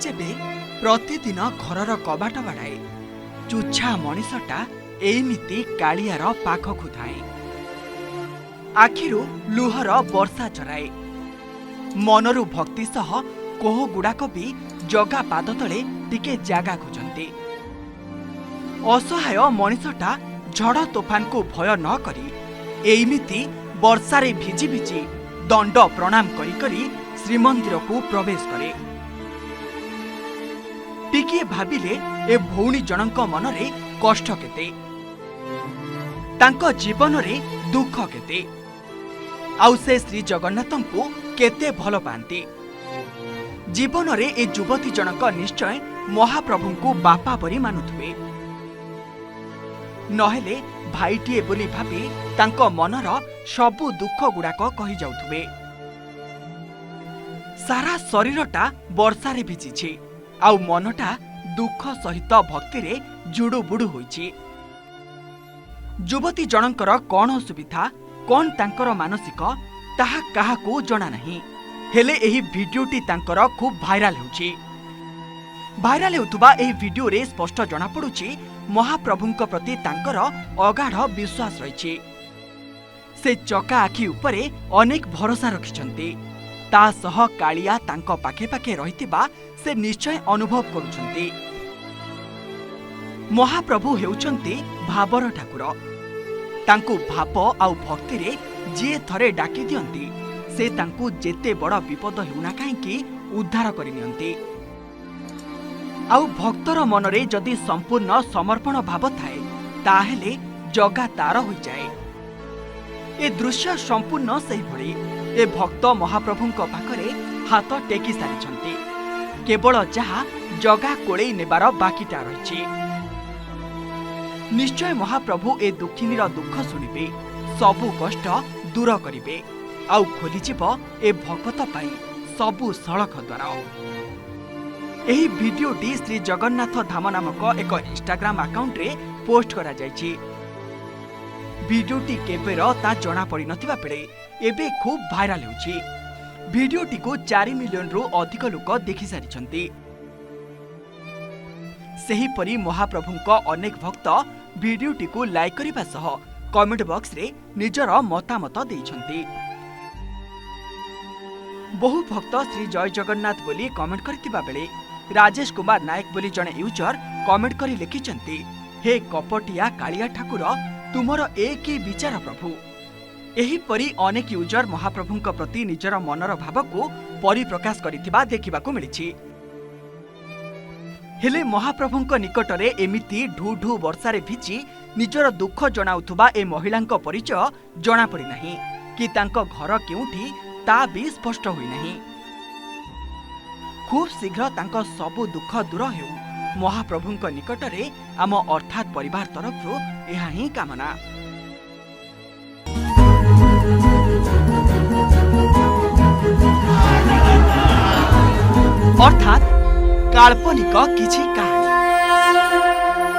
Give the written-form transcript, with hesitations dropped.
ଯେବେ ପ୍ରତିଦିନ ଘରର କବାଟ ବାଡ଼ାଏ, ଚୁଛା ମଣିଷଟା ଏଇମିତି କାଳିଆର ପାଖକୁ ଧାଏଁ, ଆଖିରୁ ଲୁହର ବର୍ଷା ଝରାଏ, ମନରୁ ଭକ୍ତି ସହ କୋହ ଗୁଡ଼ାକ ବି ଜଗା ପାଦ ତଳେ ଟିକେ ଜାଗା ଖୋଜନ୍ତି। ଅସହାୟ ମଣିଷଟା ଝଡ଼ ତୋଫାନକୁ ଭୟ ନ କରି ଏଇମିତି ବର୍ଷାରେ ଭିଜି ଭିଜି ଦଣ୍ଡ ପ୍ରଣାମ କରି କରି ଶ୍ରୀମନ୍ଦିରକୁ ପ୍ରବେଶ କରେ। ଟିକିଏ ଭାବିଲେ ଏ ଭଉଣୀ ଜଣଙ୍କ ମନରେ କଷ୍ଟ କେତେ, ତାଙ୍କ ଜୀବନରେ ଦୁଃଖ କେତେ, ଆଉ ସେ ଶ୍ରୀ ଜଗନ୍ନାଥଙ୍କୁ କେତେ ଭଲ ପାଆନ୍ତି। ଜୀବନରେ ଏ ଯୁବତୀ ଜଣକ ନିଶ୍ଚୟ ମହାପ୍ରଭୁଙ୍କୁ ବାପା ପରି ମାନୁଥିବେ, ନହେଲେ ଭାଇଟିଏ ବୋଲି ଭାବି ତାଙ୍କ ମନର ସବୁ ଦୁଃଖ ଗୁଡ଼ାକ କହିଯାଉଥିବେ। ସାରା ଶରୀରଟା ବର୍ଷାରେ ଭିଜିଛି ଆଉ ମନଟା ଦୁଃଖ ସହିତ ଭକ୍ତିରେ ଜୁଡୁବୁଡୁ ହୋଇଛି। ଯୁବତୀ ଜଣଙ୍କର କ'ଣ ଅସୁବିଧା, କ'ଣ ତାଙ୍କର ମାନସିକ, ତାହା କାହାକୁ ଜଣା ନାହିଁ। ହେଲେ ଏହି ଭିଡିଓଟି ତାଙ୍କର ଖୁବ୍ ଭାଇରାଲ ହେଉଛି। ଭାଇରାଲ ହେଉଥିବା ଏହି ଭିଡିଓରେ ସ୍ପଷ୍ଟ ଜଣାପଡୁଛି, ମହାପ୍ରଭୁଙ୍କ ପ୍ରତି ତାଙ୍କର ଅଗାଢ଼ ବିଶ୍ୱାସ ରହିଛି। ସେ ଚକା ଆଖି ଉପରେ ଅନେକ ଭରସା ରଖିଛନ୍ତି। ତା ସହ କାଳିଆ ତାଙ୍କ ପାଖେ ପାଖେ ରହିଥିବା ସେ ନିଶ୍ଚୟ ଅନୁଭବ କରୁଛନ୍ତି। ମହାପ୍ରଭୁ ହେଉଛନ୍ତି ଭାବର ଠାକୁର। ତାଙ୍କୁ ଭାବ ଆଉ ଭକ୍ତିରେ ଯିଏ ଥରେ ଡାକି ଦିଅନ୍ତି, ସେ ତାଙ୍କୁ ଯେତେ ବଡ଼ ବିପଦ ହେଉନା କାହିଁକି ଉଦ୍ଧାର କରିନିଅନ୍ତି। ଆଉ ଭକ୍ତର ମନରେ ଯଦି ସମ୍ପୂର୍ଣ୍ଣ ସମର୍ପଣ ଭାବ ଥାଏ, ତାହେଲେ ଜଗା ତାର ହୋଇଯାଏ। ଏ ଦୃଶ୍ୟ ସମ୍ପୂର୍ଣ୍ଣ ସେହିଭଳି। ଏ ଭକ୍ତ ମହାପ୍ରଭୁଙ୍କ ପାଖରେ ହାତ ଟେକି ସାରିଛନ୍ତି, କେବଳ ଯାହା ଜଗା କୋଳେଇ ନେବାର ବାକିଟା ରହିଛି। ନିଶ୍ଚୟ ମହାପ୍ରଭୁ ଏ ଦୁଃଖିନୀର ଦୁଃଖ ଶୁଣିବେ, ସବୁ କଷ୍ଟ ଦୂର କରିବେ ଆଉ ଖୋଲିଯିବ ଏ ଭକତ ପାଇଁ ସବୁ ସଳଖ ଦ୍ୱାର। ଏହି ଭିଡିଓଟି ଶ୍ରୀ ଜଗନ୍ନାଥ ଧାମ ନାମକ ଏକ ଇନଷ୍ଟାଗ୍ରାମ ଆକାଉଣ୍ଟରେ ପୋଷ୍ଟ କରାଯାଇଛି। ଭିଡିଓଟି କେବେର ତା ଜଣାପଡ଼ିନଥିବା ବେଳେ ଏବେ ଖୁବ୍ ଭାଇରାଲ ହେଉଛି। ଭିଡିଓଟିକୁ 4 ମିଲିୟନରୁ ଅଧିକ ଲୋକ ଦେଖିସାରିଛନ୍ତି। ସେହିପରି ମହାପ୍ରଭୁଙ୍କ ଅନେକ ଭକ୍ତ ଭିଡିଓଟିକୁ ଲାଇକ୍ କରିବା ସହ କମେଣ୍ଟ ବକ୍ସରେ ନିଜର ମତାମତ ଦେଇଛନ୍ତି। ବହୁ ଭକ୍ତ ଶ୍ରୀ ଜୟ ଜଗନ୍ନାଥ ବୋଲି କମେଣ୍ଟ କରିଥିବା ବେଳେ ରାଜେଶ କୁମାର ନାୟକ ବୋଲି ଜଣେ ୟୁଜର କମେଣ୍ଟ କରି ଲେଖିଛନ୍ତି, "ହେ କପଟିଆ କାଳିଆ ଠାକୁର, ତୁମର ଏ କି ବିଚାର ପ୍ରଭୁ?" ଏହିପରି ଅନେକ ୟୁଜର ମହାପ୍ରଭୁଙ୍କ ପ୍ରତି ନିଜର ମନର ଭାବକୁ ପରିପ୍ରକାଶ କରିଥିବା ଦେଖିବାକୁ ମିଳିଛି। ହେଲେ ମହାପ୍ରଭୁଙ୍କ ନିକଟରେ ଏମିତି ଢୁ ଢୁ ବର୍ଷାରେ ଭିଜି ନିଜର ଦୁଃଖ ଜଣାଉଥିବା ଏ ମହିଳାଙ୍କ ପରିଚୟ ଜଣାପଡ଼ିନାହିଁ କି ତାଙ୍କ ଘର କେଉଁଠି ତା ବି ସ୍ପଷ୍ଟ ହୋଇନାହିଁ। ଖୁବ୍ ଶୀଘ୍ର ତାଙ୍କ ସବୁ ଦୁଃଖ ଦୂର ହେଉ, ମହାପ୍ରଭୁଙ୍କ ନିକଟରେ ଆମ ଅର୍ଥାତ୍ ପରିବାର ତରଫରୁ ଏହା ହିଁ କାମନା। ଅର୍ଥାତ୍ କାଳ୍ପନିକ କିଛି କାହାଣୀ।